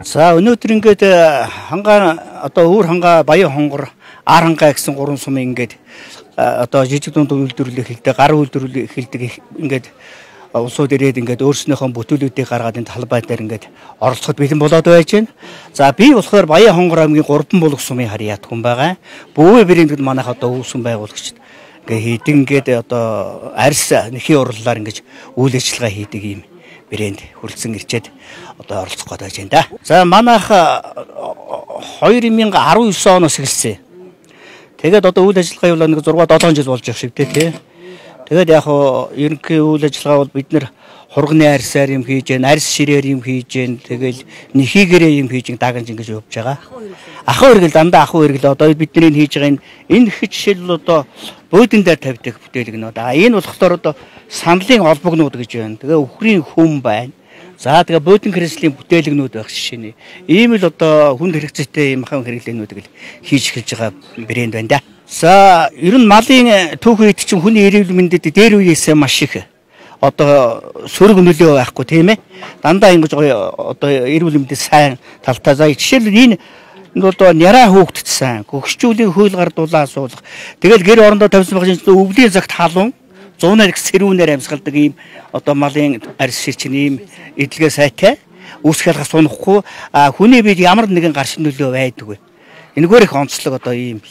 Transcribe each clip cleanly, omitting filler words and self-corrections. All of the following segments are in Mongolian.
За өнөөдөр ингээд хангаа одоо өвөр хангаа, Баян хонгор, Ар хангаа гэсэн гурван сум ингээд одоо жижиг дунд үйлдвэрлэл эхэлдэг, гар үйлдвэрлэл эхэлдэг ингээд улсууд ирээд ингээд өөрснийхөө бүтээлүүдийг гаргаад энэ талбай дээр ингээд оролцоход бэлэн болоод байж байна. За би болохоор Баян хонгор аймгийн 3 булаг сумын харьяат хүн байгаа. Бүүвэ брэнд манайх одоо үүсгэн байгуулагчид ингээ хийдэг ингээд одоо арьс нэхий урлалаар ингэж үйл ажиллагаа хийдэг юм брэнд хүрэлцэн ирчээд одоо оролцох гээд байж байна да. За манайх 2019 оноос эхэлсэн. Тэгээд одоо үйл ажиллагаа юу нэг 6 7 жил болж явах шиг тий. Тэгээд яг хоо ерөнхий үйл ажиллагаа бол бид нэр хурганы арьсаар юм хийж гэн, арьс ширээр юм хийж гэн, тэгэл нэхийгэрээ юм хийж дагнж ингэж явж байгаа. Ахуй хэрэгэл дандаа ахуй хэрэгэл одоо бидний хийж байгаа энэ их жишээлбэл одоо буудан дээр тавьдаг бүтээлгнүүд. А энэ болохоор одоо саналын олбогнууд гэж байна. Тэгээ өхрийн хүм байна. За тэгээ буудан кристаллын бүтээлгнүүд байх жишээ нь. Ийм л одоо хүнд хэрэгцээтэй юм ахуй хэрэглээнүүдийг л хийж эхэлж байгаа брэнд байна да. За ер нь малын түүхэн эд чинь хүний эрүүл мэндэд дээр үеэсээ маш их одоо сөрөг нөлөө байхгүй тийм ээ. Дандаа ингэж гоё одоо эрүүл мэндэд сайн талтай. За жишээлбэл энэ одоо няраа хөөгдөж сайн, гөгшчүүлийн хөл гардуулаа суулгах. Тэгэл гэр орондоо тавьсан багш өвлийн цагт халуун 100-аар их сэрүүнээр амьсгалдаг ийм одоо малын арьс шир чинь ийм эдлэгээ сайтай үүсэх ялгах сунахгүй хүний биед ямар нэгэн гаршин нөлөө байдаггүй. Энэгээр их онцлог одоо ийм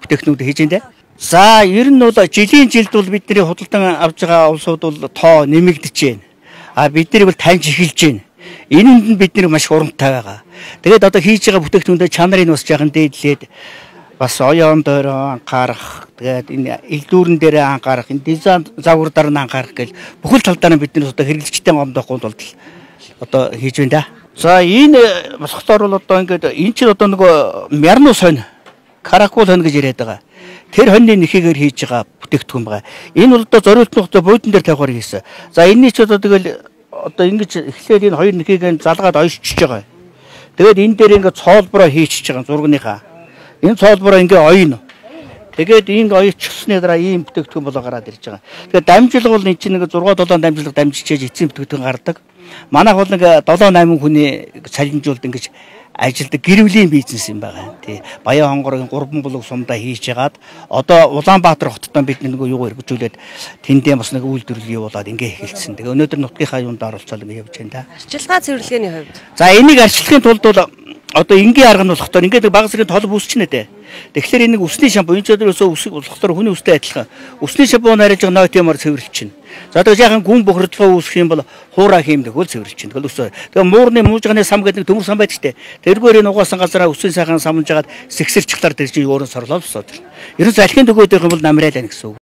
бүтээгдэхүүнүүд хийж байна. За ер нь бол жилийн жилд бол бидний худалдан авж байгаа улсууд бол тоо нэмэгдэж байна. А бид нарыг бол таньж эхэлж байна. Энэнд нь бид нар маш урамтай байгаа. Тэгээд одоо хийж байгаа бүтээгдэхүүндээ чанарыг бас жаахан дээдлээд бас оёон дойроо анхаарах, тэгээд энэ элдүүрэн дээрээ анхаарах, энэ дизайн загвар дээр нь анхаарах гэл бүхэл талдаа нь бид нар одоо хэрэглэгчтэй гомдохгүй тулд одоо хийж байна да. За энэ болохоор бол одоо ингээд энэ чинь одоо нөгөө мярну сонь, каракул сонь гэж яриад байгаа. Тэр хоньны нэхийгээр хийж байгаа бүтээгдэхүүн байгаа. Энэ бол одоо зориулт нь одоо буудан дээр тавихаар хийсэн. За энэний ч одоо тэгэл одоо ингэж эхлээд энэ хоёр нэхийг залгаад ойшчихж байгаа. Тэгээд энэ дээр ингээд цоолбороо хийчихэж байгаа зургийнхаа. Энэ цоолбороо ингээ оёно. Тэгээд ингэ оёчихсны дараа ийм бүтээгдэхүүн болоо гараад ирж байгаа. Тэгээд дамжуулга бол энэ чинь нэг 6 7 дамжуулга дамжчихэж эцсийн бүтээгдэхүүн гардаг. Манайх бол нэг 7 8 хүний салинжуулд ингэж ажилдаг гэр бүлийн бизнес юм байгаа. Тий. Баян хонгорын 3 булаг сумдаа хийж ягаад одоо Улаанбаатар хоттой бид нэг юу эргэжүүлээд тэндээ бас нэг үйлдвэрлэл явуулаад ингээ эхэлсэн. Тэгээ өнөөдөр нутгийнхаа юунд оролцоод ингээ явж байна да. Арчилгаа цэвэрлэгээний хувьд. За энийг арчилахын тулд бол одоо энгийн арга нь болохоор ингээд бага зэргийн толб үүсчнэ дээ. Тэгэхээр энэ нэг үсний шампунь энэ ч өдөрөөсөө үсэг болохоор хүний үстэй адилхан. Үсний шампунь арилж байгаа ноот юмар цэвэрлчихнэ. За тэгээ жаахан гүн бохирдлого үүсэх юм бол хуурай хиймдэг хөл цэвэрлчихнэ. Тэгэл өсөө. Тэгээ муурны муужганы сам гэдэг нэг төмөр сам байдаг штэ. Тэргээр энэ угаасан газараа үсийн сайхан самжгаад сэгсэрч чглаар тэр чинь өөрөө сорлоо босоод ирнэ. Ерөөс алхин төгөөд юм бол намраалаа гэсэн үг.